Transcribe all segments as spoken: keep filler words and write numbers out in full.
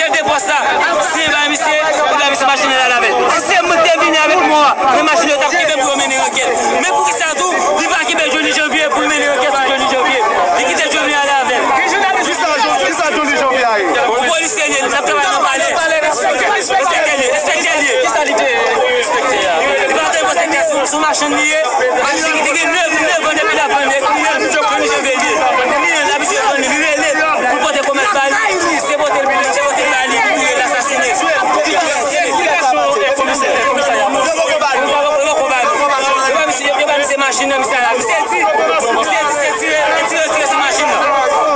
Te pòs la, siyen bay misye, li bay misye machin nan, l al avè l. Si se mwen ki te vini avèk mò a, men machin yo t ap kenbe m pou yo mennen ankèt. Men poukisa tou, li pa kenbe Johnny Janvier pou l mennen ankèt sou Johnny Janvier? Li kite Johnny ale avè l. Ki jounalis sa, Johnny Janvier a ye? Yon polisye li ye, l ap travay nan palè. Enspektè li ye, enspektè li ye. Kisa li te ye? Li pa te pase kè sou, sou machin li ye. Li gen nèf, nèf an depi l ap vann, epi li menm, Johnny Janvier li ye. Li menm, l abitye vann, li rele pou pote komès ba li. Se pote l, se pote l ba li, li touye l, l asasinen. Li touye l, li asasinen. Yo poko ba li. Yo poko ba li. Yo ba misye, yo ba misye machin nan, misye la. Misye di, misye di se tire, tire, tire sou machin nan.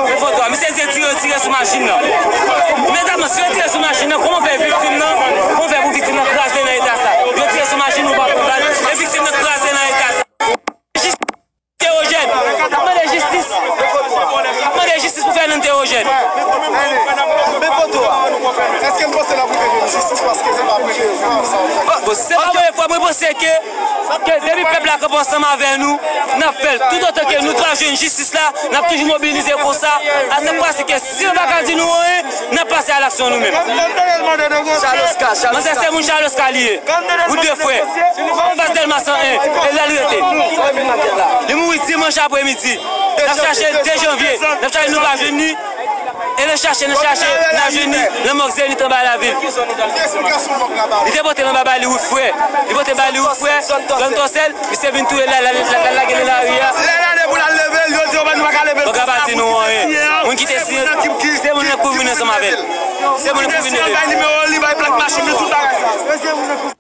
Yon foto a. Misye di se tire, tire sou machin nan. Mezanmi, si yo tire sou machin nan, kòman fè viktim nan, kòman fè pou viktim nan kraze nan eta sa? Yo tire sou machin, ou pa pran bal, e viktim nan kraze nan eta sa. Théogène. N ap mande jistis. N ap mande jistis pou Fernand Théogène. Men foto a. Èske n panse n ap rive jwenn jistis paske se pa premye fwa sa w fè? Bon, se pa premye fwa, mwen panse ke, ke depi pèp la kanpe ansanm avè nou, n ap fè l. Toutotan ke nou pa jwenn jistis la, n ap toujou mobilize konsa. A se pwasi ke si yo pa ka di nou anyen, n ap pase a laksyon nou menm. Manzè se moun Chaloska li ye. Wout de frè. Anfas Dèlma san en. E la li rete. Li mouri dimanch apremidi. N ap chache de janvye. N ap chache nou pa jwenn li. E nan chache, nan chache, n a jwenn li nan mòg Zenith anba lavil. Li te pote l anba ba li wout frè. Li pote ba li wout frè. Zòn Tòsèl. Misye vin touye l la, la, la, la, lage l nan lari a. Lè l ale pou l al leve l, yo di yo pa, nou pa ka leve l. Yo ka pa di nou anyen. Moun ki te siyen, se moun nan k pou vin ansanm avè l. Se moun nan k pou vin leve l. Bay nimewo li, bay plak machin li, tout bagay sa.